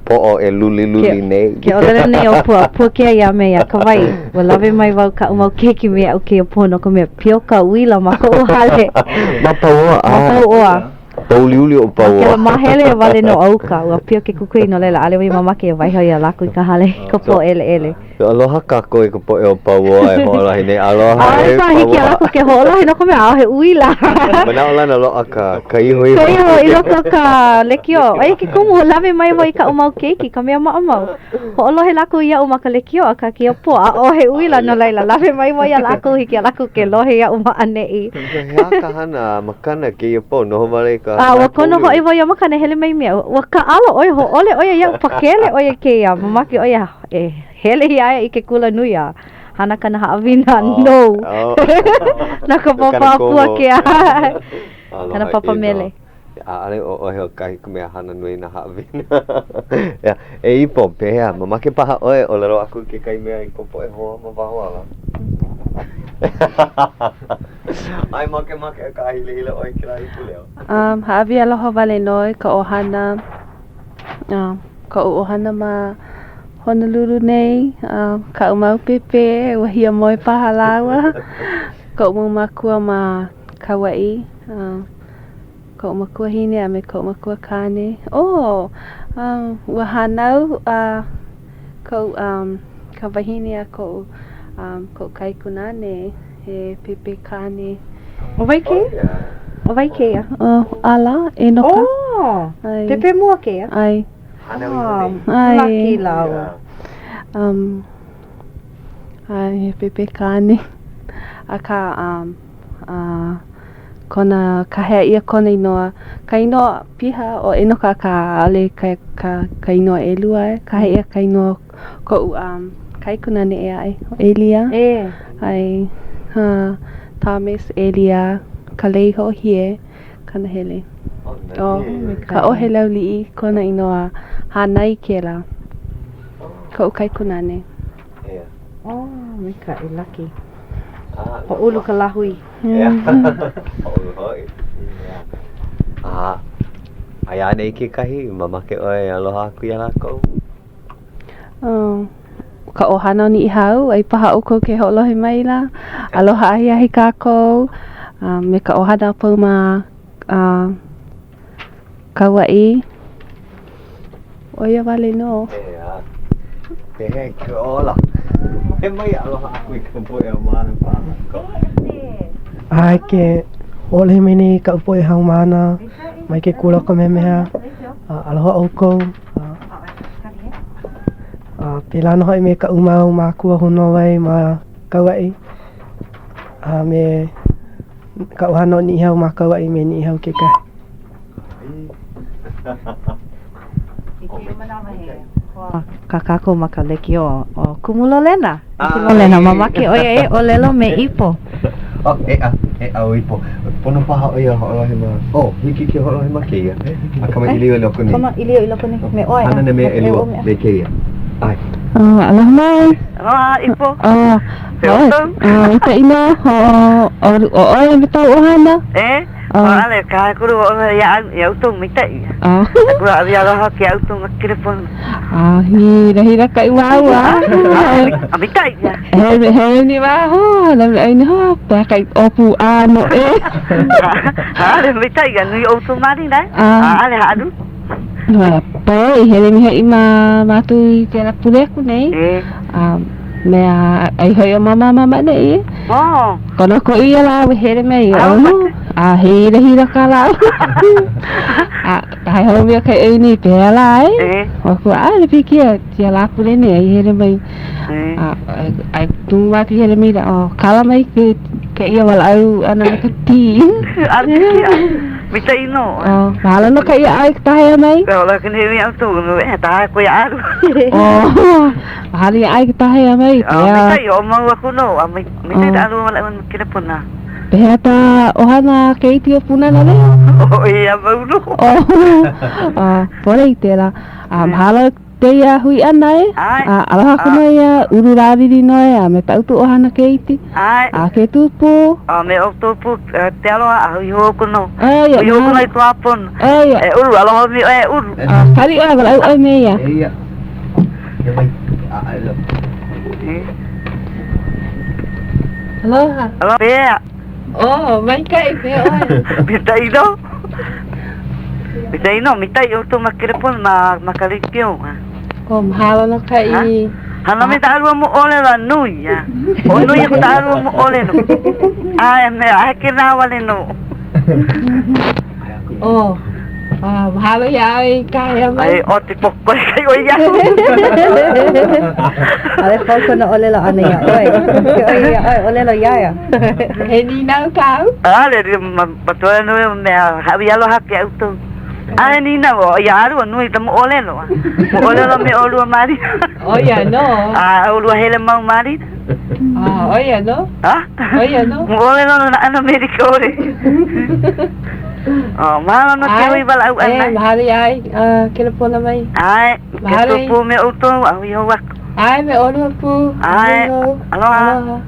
poʻo e luliluli nei. Ke ʻōlelo nei ʻo Pua, Puakea iā me iā Kawai, ua lawe mai wau kaʻu mau keiki me aʻu kēia pō no ka mea pio ka uila ma koʻu hale. Ma Pauoa, Ma Pauoa. Pōuliuli o Pauoa. Ma kēlā māhele wale nō o uka, ua pio ke kukui no laila ʻaʻole wau i mamake e waiho iā lākou i ka hale i ka pōʻeleʻele. Aloha kākou i ka poʻe o Pauoa e hoʻolohe nei. Aloha e Pauoa. ʻAʻole paha hiki iā lākou ke hoʻolohe no ka mea ʻaʻohe uila. Manaʻolana loaʻa ka, ka iho iho. Ka iho i loko o ka lekiō. ʻO ia ke kumu, lawe mai wau i kaʻu mau keiki, ka mea maʻamau. Hoʻolohe lākou iaʻu ma ka lekiō, akā kēia pō, ʻaʻohe uila, no laila, lawe mai wau iā lākou, hiki iā lākou ke lohe iaʻu ma ʻaneʻi. He aha ka hana a Makana kēia pō, noho wale i ka A ua kono hoʻi wau iā Makana e hele mai me aʻu. Ua kāʻalo ʻo ia, hōʻole ʻo ia iaʻu, pakele ʻo ia kēia, mamake ʻo ia e hele iā ia i ke kula nui a hana kāna haʻawina nou. Na ka papa a Puakea. Kāna papa mele. ʻAʻole ʻo ʻoe o kahi ka mea hana nui nā haʻawina. Yeah. E Ipo, pehea, mamake paha ʻoe e ʻōlelo aku i kekahi mea i kou poʻe hoa ma waho ala? ʻAe makemake akā hilahila ʻoe i kēlā ipu leo. Um, hāʻawi aloha wale nō i ka ʻohana, um, koʻu ʻohana ma Honolulu nei, um, kaʻu mau pēpē, ua hiamoe paha lāua, koʻu mau mākua ma Kauaʻi, um, koʻu makuahine a me koʻu makuakāne. Oh, um, ua hānau uh, koʻu, um, ka wahine a koʻu, um, koʻu kaikunāne, he pēpē kāne. ʻO wai kēia? ʻO wai kēia? ʻO Ala, Enoka. Oh, pēpē mua kēia? ʻAe. Hānau iho nei. ʻAe. Lucky lāua. Um, ʻae, he pēpē kāne. Akā, um, uh, Kona kahea ʻia kona inoa, ka inoa piha ʻo ʻEnoka akā ʻaʻole ka, ka, ka inoa ʻelua e. Kahea ʻia ka inoa koʻu um, kaikunane ʻē aʻe, ʻo ʻElia. E. ʻAe, ha, Thomas ʻElia Kaleihoʻohie Kanahele. ʻO Kaʻohelauliʻi kona inoa hānai kēlā, koʻu kaikunane. Oh, maikaʻi, lucky. Hoʻoulu ka lāhui. Hoʻoulu hoʻi. A aia anei kekahi, mamake ʻoe e aloha aku iā lākou? Oh, ka ʻohana o Niʻihau, ai paha ʻoukou ke hoʻolohe mai la. Aloha ahiahi kākou a me ka ʻohana a pau ma uh, Kauaʻi. ʻO ia wale nō. ʻEā. Pehea ke ola? E mai aloha aku i ka poʻe haumāna paha. ʻAe ke ʻōlelo mai nei kaʻu poʻe haumāna mai ke kula o Kamehameha. Aloha ʻoukou. A pēlā nō hoʻi me kaʻu mau mākua honouai ma Kauaʻi a me ka ʻohana o Niʻihau ma Kauaʻi me Niʻihau kekahi. I kēia manawa he hoa kā kākou ma ka lekiō ʻo Kumu Lolena. Kumu Lolena, mamake ʻo ia e ʻōlelo me Ipo. Oh, ʻeā, ʻeā ʻo Ipo. Pono paha ʻo ia hoʻolohe ma, oh, hiki ke hoʻolohe ma kēia. A kamaʻilio i loko nei. Kamaʻilio i loko nei, me ʻoe. Hana nā mea ʻelua me kēia. ʻAe. Oh, aloha mai. Aloha, Ipo. Oh, oh, maikaʻi nō. ʻO ʻoe me kāu ʻohana? E? ʻAʻole, ka kulu o ia au, ia ʻoutou maikaʻi. Aku a ʻawi aloha ke ʻoutou ma kelepona. A hirahira kaʻu māua. A maikaʻi ia. He he ni wā ho, lau ai ni ho, pā kai ʻōpū ʻano e. ʻAʻole maikaʻi ia, nui ʻoutou malina e. ʻAʻole haʻalu. Pē i hele mai hoʻi ma mātou i kēlā pule aku nei. E. A mea ai hoʻi o mama ma maʻaneʻi e. Oh. Kono koʻu ia lā ua hele mai. Oh. A hirahira ka lā. A hai hou mea kai ʻoi nei pehea lā e. E. O ku ʻaʻole pilikia ia lā pule nei ai hele mai. E. A ai tumu mātou i hele mai la o kala mai ke kēia walaʻau ʻana me ka tī. ʻAʻole pilikia. Maikaʻi nō. Oh, mahalo no ka ia ʻae ka mai. Ka ola ka nui au tu, e ta ko ia alu. Oh, mahalo ia ʻae ka tahea mai. Oh, maikaʻi o mau aku nō, a mai mai ta alu wala un kelepona. Pehea ka ʻohana keiki o Pūnana Leo? Oh, ia mau nō. Oh, oh, pole i tēlā. A mahalo kēia hui ʻana e. ʻAe. A aloha aku nō iā Ulu Lālili nō e, a me ta ʻoutou ʻohana keiki. ʻAe. A ke tūpū. A me ʻoutou pū, ke aloha a hui hou aku nō. ʻAe, Hui hou aku nō i ka pono. ʻAe. E ʻUlu, aloha mai ʻoe e ʻUlu. A kali ʻoe, walaʻau ʻoe me ia. Eia. He mai. A, alo. Aloha. Aloha. Pehea. Oh, maikaʻi, pehea ʻoe? Maikaʻi nō. Maikaʻi nō, maikaʻi ʻoukou ma kelepona ma, ma ka lekiō. Oh, mahalo no ka i. Hana me ta ʻalua moʻolelo a nui ia. O nui aku ta ʻalua moʻolelo. ʻAe, me ʻae kēlā wale nō. Oh, ah, mahalo iā ʻoe i kāhea mai. Ai, o te pokoi kai ʻoe iaʻu. ʻAʻole pau kona ʻōlelo ʻana iā ʻoe. Ke ʻoe iā ʻoe, ʻōlelo iā ia. He nīnau kāu? ʻAʻole, ma, ma toa nui mea haʻawi aloha ke ʻoutou. ʻAʻole nīnau, ʻo ia ʻalua nui ka moʻolelo. Moʻolelo me ʻolua Marina. ʻO ia nō. A ʻolua hele mau Marina. Ah, ʻo ia nō. Ha? ʻO ia nō. Moʻolelo no nā ʻano Amerika ʻole. Oh, mahalo no ke hui walaʻau ʻana. E, mahalo iā ʻoe, uh, kelepona mai. ʻAe, ke tū pū me ʻoukou, a hui hou aku. ʻAe, me ʻolua pū. ʻAe, aloha. Aloha.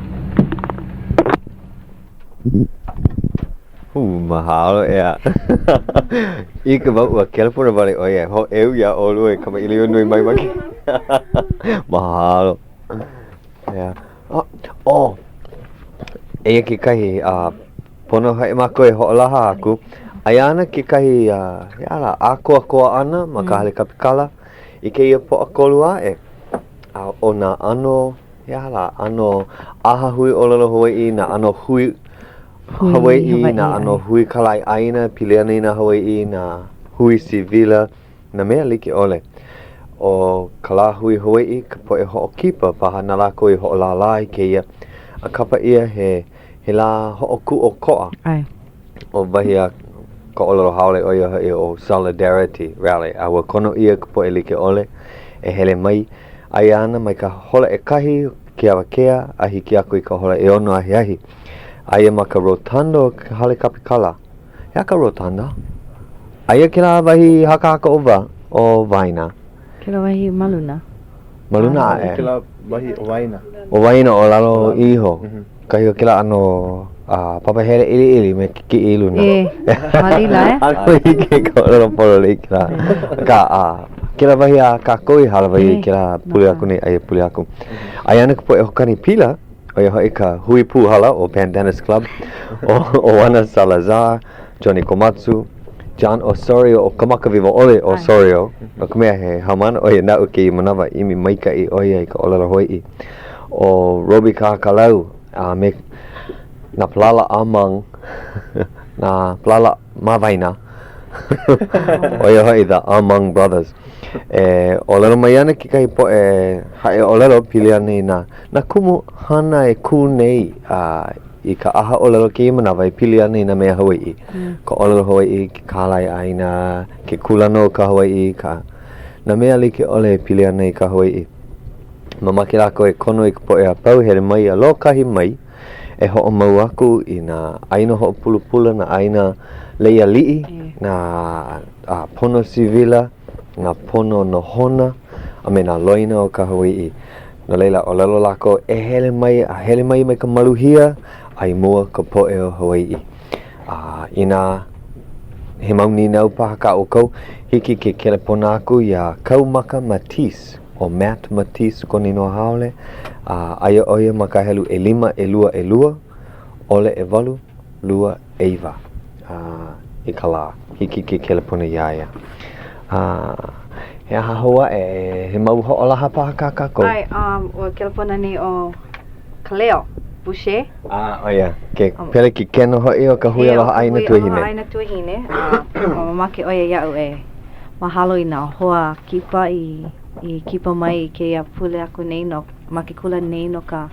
Hū, mahalo ʻeā. ʻIke wau ua kelepona wale ʻo ia e hōʻeu iā ʻolua e kamaʻilio nui mai ma ke. Mahalo. ʻEā. Oh, oh. Eia kekahi, a pono hoʻi mākou e hoʻolaha aku. Aia ana kekahi, a he aha lā, ʻākoakoa ʻana ma ka hale kapikala i kēia Pōʻakolu aʻe. A ʻo nā ʻano, he aha lā, ʻano ʻahahui ʻōlelo Hawaiʻi, nā ʻano hui Hawaiʻi, nā ʻano hui kālaiʻāina pili ana i nā Hawaiʻi, nā hui sivila, nā mea like ʻole. ʻO ka lāhui Hawaiʻi ka poʻe hoʻokipa paha na lākou i hoʻolālā i kēia, a kapa ʻia he, he lā hoʻokūʻokoʻa. ʻAe. ʻO wahi a ka ʻōlelo haole ʻo ia hoʻi ʻo Solidarity Rally, a ua kono ʻia ka poʻe like ʻole e hele mai. Aia ana mai ka hola ʻekahi o ke awakea a hiki aku i ka hola ʻeono ahiahi. Aia ma ka Rotunda o ka Hale Kapikala. He aha ka Rotunda? Aia kēlā wahi hakahaka o wa, o waena. Kēlā wahi ma luna. Ma luna aʻe. Kēlā wahi o waena. O waena o lalo iho. Kahi o kēlā ʻano papahele ʻiliʻili me ke kiʻi i luna. E, ma laila e. ʻAʻole hiki ke ʻōlelo pololei kēlā. Akā, kēlā wahi a kākou i hālāwai ai kēlā pule aku nei a ia pule aku. Aia ana ka poʻe hoʻokani pila, ʻo ia hoʻi ka hui pūhala ʻo Pandanus Club, ʻo ʻOana Salazar, Johnny Komatsu, John Osorio, ʻo Kamakawiwoʻole Osorio, no ka mea he haumāna ʻo ia naʻu kēia manawa, ʻimi maikaʻi ʻo ia i ka ʻōlelo Hawaiʻi. ʻO Roby Kahakalau a me nā Palala Among, nā Palala ma waena, ʻo ia hoʻi The Among Brothers. E ʻōlelo mai ana kekahi poʻe haʻi ʻōlelo pili ana i nā, nā kumu hana e kū nei a i ka ʻaha ʻōlelo kēia manawa e pili ana i nā mea Hawaiʻi. Ka ʻōlelo Hawaiʻi, ke kālai ʻāina, ke kūlana o ka Hawaiʻi, ka, nā mea like ʻole e pili ana i ka Hawaiʻi. Mamake lākou e kono i ka poʻe a pau hele mai a lōkahi mai e hoʻomau aku i nā ʻāina hoʻopulapula, nā ʻāina lei aliʻi, nā pono sivila, nā pono nohona, a me nā loina o ka Hawaiʻi. No laila, ʻōlelo lākou, e hele mai a hele mai me ka maluhia a i mua ka poʻe o Hawaiʻi. A inā he mau nīnau paha kā ʻoukou, hiki ke kelepona aku iā Kaumaka Matisse, ʻo Matt Matisse kona inoa haole, a aia ʻo ia ma ka helu ʻelima, ʻelua, ʻelua, ʻole ʻewalu, lua, ʻeiwa, a i ka lā. Hiki ke kelepona iā ia. A he aha hou aʻe? He mau hoʻolaha paha kā kākou? ʻAe, um, ua kelepona nei ʻo Kaleo Boucher. A, ʻo ia, ke pelekikena hoʻi o ka Hui Aloha ʻĀina Tuahine. O ka Hui Aloha ʻĀina Tuahine. A mamake ʻo ia iaʻu e mahalo i nā hoa kipa i i kipa mai i kēia pule aku nei no ma ke kula nei no ka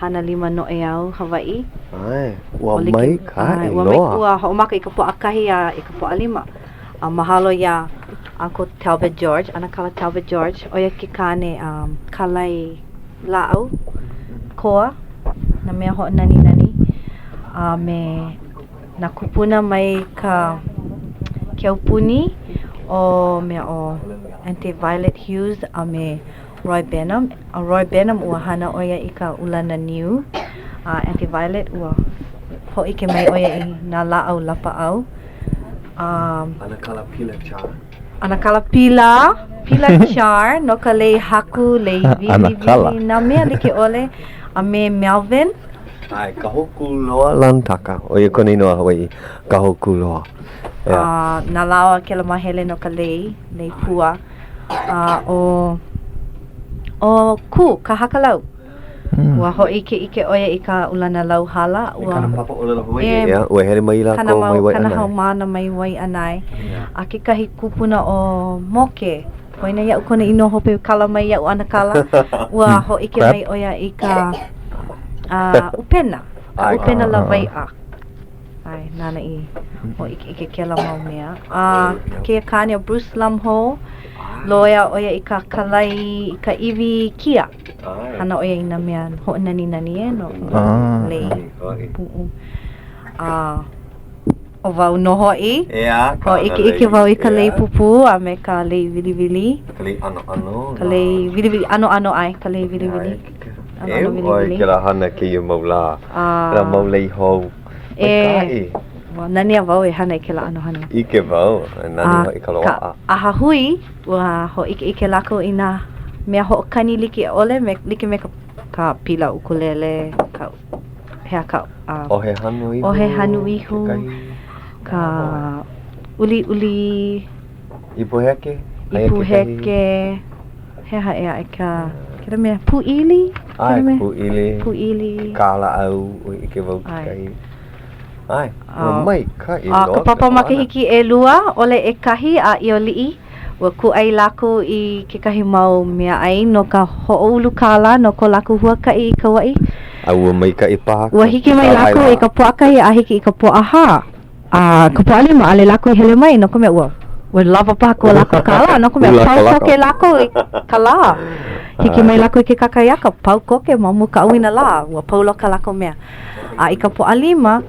hana lima noʻeau Hawaiʻi. ʻAe, ua maikaʻi loa. Ua hoʻomaka i ka Pōʻakahi a i ka Pōʻalima. A mahalo iā Uncle Talbot George, ʻAnakala Talbot George, ʻo ia ke kāne um, kālai lāʻau, koa, nā mea hoʻonaninani, a me nā kūpuna mai ka ke aupuni ʻo mea ʻo Aunty Violet Hughes a me Roy Benham. A Roy Benham ua hana ʻo ia i ka ulana niu, a Aunty Violet ua hōʻike mai ʻo ia i nā lāʻau lapaʻau. Um, ʻAnakala Pila Char. ʻAnakala Pila, Pila Char no ka lei haku, lei wiliwili, nā mea like ʻole, a me Melvin. ʻAe, Kahokuloa Lantaka, ʻo ia kona inoa Hawaiʻi, Kahokuloa. Yeah. A na lāua kēlā māhele no ka lei, lei pua. A ʻo, ʻo Kū, Kahakalau. Mm. Ua hōʻikeʻike ʻo ia i ka ulana lau hala. Ua, I kana papa ʻōlelo Hawaiʻi, e, yeah, ua hele mai lākou mai Waiʻanae. Kana haumāna mai Waiʻanae. Yeah. A kekahi kupuna ʻo Moke, poina iaʻu kona inoa hope kala mai iaʻu ʻanakala, ua hōʻike mai ʻo ia i ka uh, ʻupena, ka ʻupena lawaiʻa. ʻAe, nāna i hōʻikeʻike kēlā mau mea. A kēia kāne ʻo Bruce Lum Ho, loea ʻo ia i ka kālai i ka iwi kia. Hana ʻo ia i nā mea hoʻonaninani e no lei puʻu. A ʻo wau nō hoʻi, hōʻikeʻike wau i ka lei pupū a me ka lei wiliwili. Ka lei ʻanoʻano. Ka lei wiliwili ʻanoʻano, ʻae, ka lei wiliwili. ʻEu ʻoe kēlā hana kēia mau lā. Kēlā mau lei hou. Maikaʻi. Ua nanea wau e hana i kēlā ʻano hana. ʻIke wau, nani hoʻi ka loaʻa. Ka ʻahahui, ua hōʻikeʻike lākou i nā mea hoʻokani like ʻole me, like me ka, ka pila ʻukulele, ka, he aha ka, uh, ʻOhe hanu ihu. ʻOhe hanu ihu, ka ʻuliʻuli. Ipu heke? Ipu heke. He aha ʻē aʻe ka, kēlā mea, pūʻili? ʻAe, pūʻili. Pūʻili. Ke kālaʻau, ua ʻike wau kekahi. ʻAe, ua maikaʻi loa. A ka papa makahiki ʻelua, ʻole ʻekahi a ʻIoliʻi, ua kūʻai lākou i kekahi mau meaʻai no ka hoʻoulu kālā no ko lākou huakaʻi i Kauaʻi. A ua maikaʻi paha Ua hiki mai lākou i ka Pōʻakahi a hiki i ka Pōʻahā. A ka Pōʻalima, ʻaʻole lākou i hele mai, no ka mea, ua, ua lawa paha ko lākou kālā, no ka mea, pau koke lākou i ka lā. Hiki mai lākou i ke kakahiaka, pau koke ma mua ka ʻauinalā, ua pau loa kā lākou mea. A i ka Pōʻalima,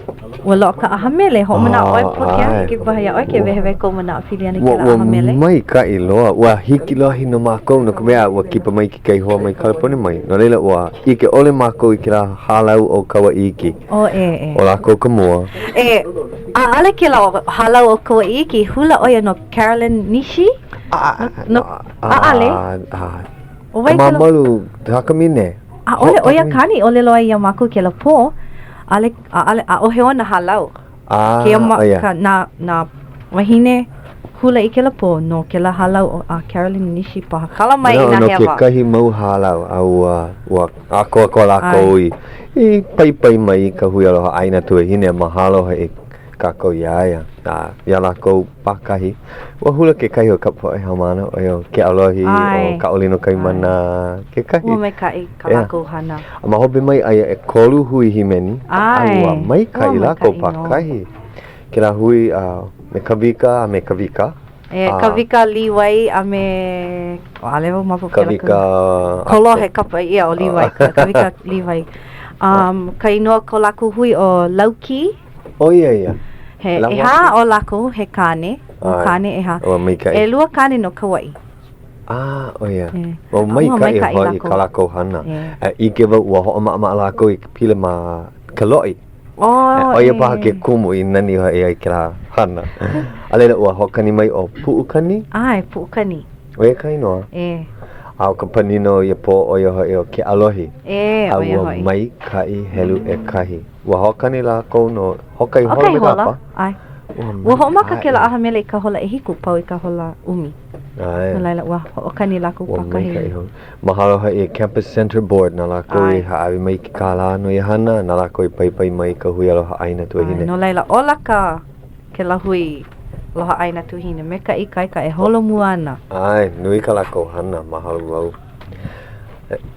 ua loaʻa ka ʻaha mele, hoʻomanaʻo ʻoe Pōkea, hiki paha iā ʻoe ke wehewehe kou manaʻo pili ana i kēlā ʻaha mele? Ua maikaʻi loa, ua hiki loa no mākou, no ka mea, ua kipa mai kekahi hoa mai Kaleponi mai, no laila, ua ʻike ʻole mākou i kēlā hālau o Kauaʻi Iki. Oh, ʻē, ʻē. ʻO lākou ka mua. ʻE, ʻaʻole kēlā hālau o Kauaʻi Iki, hula ʻo ia no Carolyn Nishi? No, ʻaʻole. ʻO wai kēlā? Kamāmalu Takamine. ʻAʻole, ʻo ia kāna i ʻōlelo ai iā mākou kēlā pō, ʻaʻole, ʻaʻole, ʻaʻohe ona hālau. Kēia ma, ka, nā, nā wāhine hula i kēlā pō no kēlā hālau o a Carolyn Nishi paha. Kala mai No, inā no hewa. kekahi mau hālau a ua, ua ʻākoakoa lākou i, i paipai mai i ka Hui Aloha ʻĀina Tuahine a mahalo hoʻi kākou iā ia, a iā lākou pākahi. Ua hula kekahi o ka poʻe haumāna, ʻo ia ʻo Keʻalohi, ʻo Kaʻolino Kaimana, kekahi. Ua maikaʻi kā lākou hana. A ma hope mai, aia ʻekolu hui hīmeni, a ua maikaʻi lākou pākahi. Kēlā hui a me Kawika a me Kawika. E, Kawika Līwai a me, ʻaʻole wau maopopo kēlā. Kawika. Kolohe kapa ʻia ʻo Līwai, Kawika Līwai. Ka inoa ko lākou hui ʻo Lauki. ʻO ia ia. He ʻehā o lākou, he kāne, ʻo kāne ʻehā. Ua maikaʻi. ʻElua kāne no Kauaʻi. Ah, ʻo ia. Ua maikaʻi hoʻi kā lākou hana. A ʻike wau ua hoʻomaʻamaʻa lākou i ka pila ma ka loʻi. ʻO ia paha ke kumu i nani hoʻi ai kēlā hana. A laila ua hoʻokani mai ʻo Puʻukani? ʻAe, Puʻukani. ʻO ia ka inoa? ʻE. A ʻo ka panina o ia pō, ʻo ia hoʻi ʻo Keʻalohi. ʻE, ʻo ia hoʻi. A ua maikaʻi helu ʻekahi. Ua hoʻokani lākou no hoʻokahi hola me ka hapa. ʻAe. Ua hoʻomaka kēlā ʻaha mele i ka hola ʻehiku, pau i ka hola ʻumi. ʻAe. No laila, ua hoʻokani lākou Ua pākahi. maikaʻi hoʻi. Mahalo hoʻi i Campus Center Board na lākou i hāʻawi mai i ke kālā no ia hana, na lākou i paipai mai i ka Hui Aloha ʻĀina Tuahine. ʻAe, no laila, ola ka kēlā Hui Aloha ʻĀina Tuahine me ka ikaika e holomua ana. ʻAe, nui kā lākou hana, mahalo wau.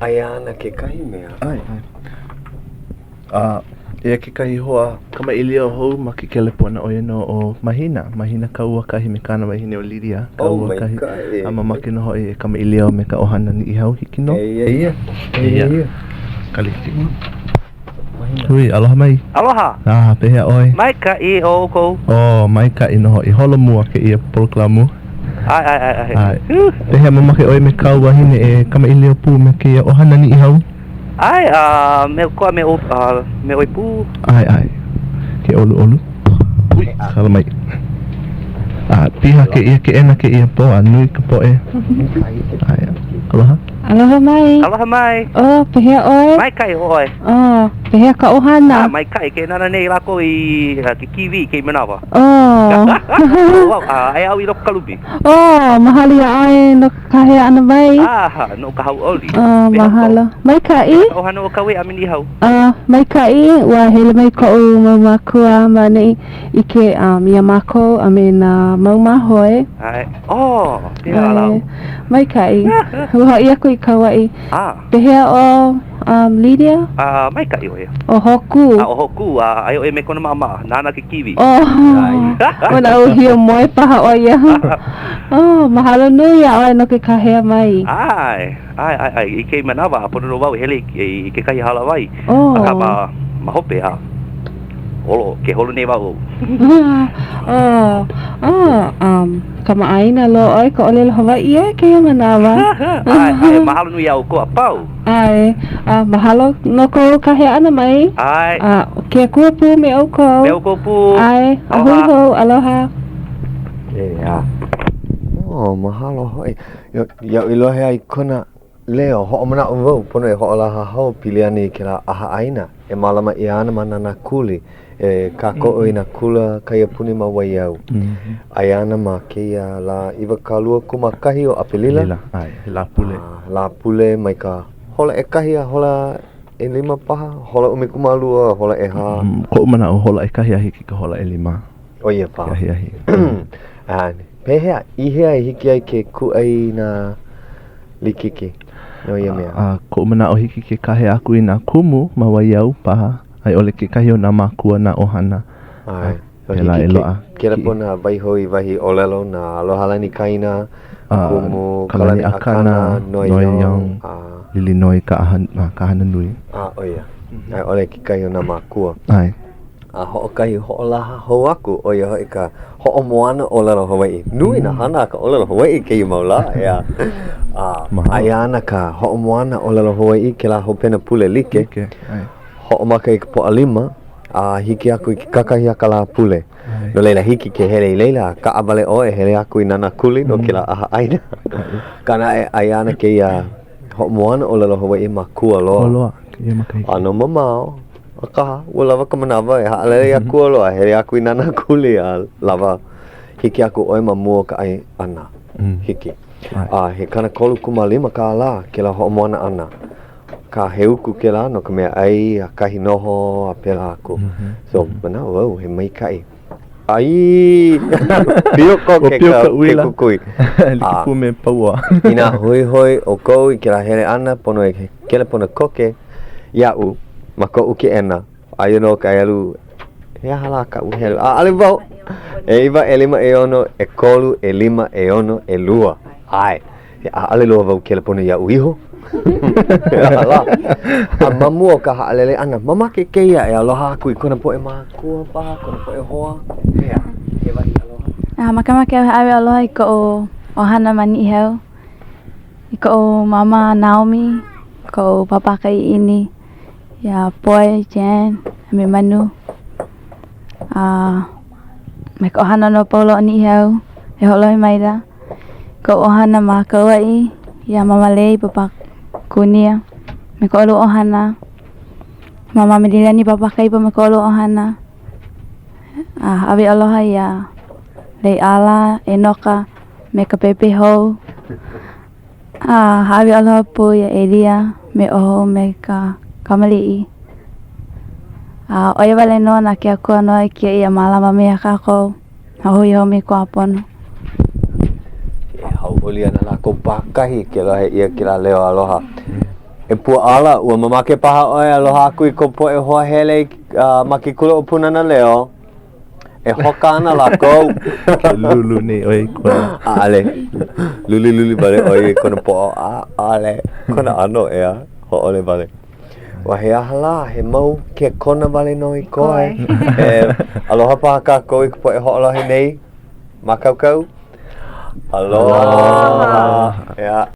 Aia ana kekahi mea. ʻAe, ʻae. A eia kekahi hoa kamaʻilio hou ma ke kelepona, ʻo ia nō ʻo Mahina, Mahina Kauakahi me kāna wahine ʻo Lydia Kauakahi. Oh, A mamake nō hoʻi e kamaʻilio me ka ʻohana Niʻihau, hiki nō? Eia ia, eia ia. Kaliki. Hui, aloha mai. Aloha. Ah, pehea ʻoe? Maikaʻi ʻoukou. Oh, maikaʻi nō hoʻi. Holomua kēia polokalamu. ʻAe, ʻae, ʻae, ʻae. ʻAe. Pehea mamake ʻoe me kāu wahine e kamaʻilio pū me kēia ʻohana Niʻihau? ʻAe, a me ʻoukou a me ʻo, a me ʻoe pū. ʻAe, ʻae. Ke ʻoluʻolu. Hui, kala mai. A piha kēia keʻena kēia pō a nui ka poʻe. ʻAe, aloha. Aloha mai. Aloha mai. Oh, pehea ʻoe? Maikaʻi ʻoe. Oh, pehea ka ʻohana? Ah, maikaʻi. Ke nānā nei lākou i ke kīwī i kēia manawa. Oh. Wau, aia au i loko ka lumi. Oh, mahalo iā ʻoe no ka kāhea ʻana mai. Ah, no ka hauʻoli. Oh, mahalo. Maikaʻi. Ka ʻohana o Kauaʻi a me Niʻihau. Oh, maikaʻi. Ua hele mai koʻu mau mākua ma ʻaneʻi ʻike um, iā mākou a me nā mau māhoe. ʻAe. Oh, pehea lā? Maikaʻi. Ua hoʻi aku i Kauaʻi. Ah. Pehea ʻo um, Lydia? Ah, maikaʻi ʻo ia. ʻO Hōkū. Ah, ʻo Hōkū, a aia ʻo ia me kona māmā, nānā ke kīwī. Oh, manaʻo hiamoe paha ʻo ia. Oh, mahalo nui iā ʻoe no ke kāhea mai. ʻAe, ʻae, ʻae, ʻae. I kēia manawa, a pono nō wau e hele i kekahi hālāwai. Oh. Akā ma, ma hope, a holo, ke holo nei wau. Oh, oh, um, kamaʻāina loa ʻoe ka ʻōlelo Hawaiʻi e kēia manawa. ʻAe, ʻae, mahalo nui iā ʻoukou a pau. ʻAe, a mahalo no kou kāhea ʻana mai. ʻAe. A ke Akua pū me ʻoukou. Me ʻoukou pū. ʻAe, a hui hou, aloha. ʻEā. Oh, mahalo hoʻi. Iaʻu i lohe ai kona leo, hoʻomanaʻo wau, pono e hoʻolaha hou pili ana i kēlā ʻahaʻaina e mālama ʻia ana ma Nānākuli e kākoʻo i nā kula kaiapuni ma Waiau. Aia ana ma kēia lā 21 o ʻApelila. ʻApelila, ʻae, he Lāpule. Lāpule mai ka hola ʻekahi a hola ʻelima paha, hola 12 a hola ʻehā. Koʻu manaʻo, hola ʻekahi a hiki i ka hola ʻelima. ʻO ia paha. Ke ahiahi. Pehea, i hea e hiki ai ke kūʻai i nā likiki no ia mea? A koʻu manaʻo hiki ke kāhea aku i nā kumu ma Waiau paha, a i ʻole kekahi o nā mākua, nā ʻohana. ʻAe. Pēlā e loaʻa. Kelepona waiho i wahi ʻōlelo na Alohalani Kaina, Kumu Kalani Akana, Noi Noi Young, Young, a Lilinoe Kaʻahana, Kahananui. A, ʻo ia. A i ʻole kekahi o nā mākua. ʻAe. A hoʻokahi hoʻolaha hou aku, ʻo ia hoʻi ka hoʻomoana ʻōlelo Hawaiʻi. Nui nā hana a ka ʻōlelo Hawaiʻi i kēia mau lā, ʻeā. A aia ana ka hoʻomoana ʻōlelo Hawaiʻi kēlā hopena pule like. Like, ʻae. Hoʻomaka i ka Pōʻalima, a hiki aku i ke kakahiaka Lāpule. No laila, hiki ke hele i laila, a kaʻawale ʻoe e hele aku i Nānākuli no kēlā ʻahaʻaina. Akā naʻe, aia ana kēia hoʻomoana ʻōlelo Hawaiʻi ma Kualoa. Kualoa, kēia makahiki. ʻAno mamao, akā, ua lawa ka manawa e haʻalele iā Kualoa, hele aku i Nānākuli a lawa. Hiki aku ʻoe ma mua o ka ʻai ʻana. Hiki. A he 35 kālā kēlā hoʻomoana ʻana. Akā he uku kēlā no ka mea ʻai a kahi noho a pēlā aku. So, manaʻo au he maikaʻi. ʻAī! Pio koke ka, ka uila. Ke kukui. Like pū me Pauoa. Inā hoihoi ʻoukou i kēlā hele ʻana, pono e kelepona koke iaʻu ma koʻu keʻena. Aia nō ka helu, he aha lā kaʻu helu? ʻAʻole wau. ʻEiwa, ʻelima, ʻeono, ʻekolu, ʻelima, ʻeono, ʻelua. ʻAe. ʻAʻole loa wau kelepona iaʻu iho. He aha lā? A ma mua o ka haʻalele ʻana, mamake kēia e aloha aku i kona poʻe mākua paha, kona poʻe hoa, ʻeā, he wahi aloha. A makemake au e hāʻawi aloha i koʻu ʻohana ma Niʻihau, i koʻu māmā Naomi, koʻu pāpā Kaʻiʻini, iā Poi, Jan, a me Manu. A me ka ʻohana nō pau loa o Niʻihau e hoʻolohe maila. Koʻu ʻohana ma Kauaʻi, iā Māmā Lei, Pāpā Kunia, me ko ʻolua ʻohana. Māmā Mililani, Pāpā Kaipo me ko ʻolua ʻohana. A hāʻawi aloha iā Leiʻala, Enoka, me ka pēpē hou. A hāʻawi aloha pū iā ʻElia me ʻOho me ka kamaliʻi. A ʻo ia wale nō na ke Akua nō e kiaʻi a mālama mai iā kākou. A hui hou me ko pono. E hauʻoli ana lākou pākahi ke lohe ʻia kēlā leo aloha. E Puaʻala, ua mamake paha ʻoe aloha aku i kou poʻe hoa hele ma ke kula ʻo Pūnana Leo. E hoka ana lākou. Ke lūlū nei ʻoe i kona. ʻAʻole. Luliluli wale ʻo ia i kona poʻo. ʻAʻole. Kona ʻano, ʻeā. Hōʻole wale. Ua he aha lā, he mau kekona wale nō i koe. E aloha paha kākou i ka poʻe hoʻolohe nei. Mākaukau? Aloha. Aloha.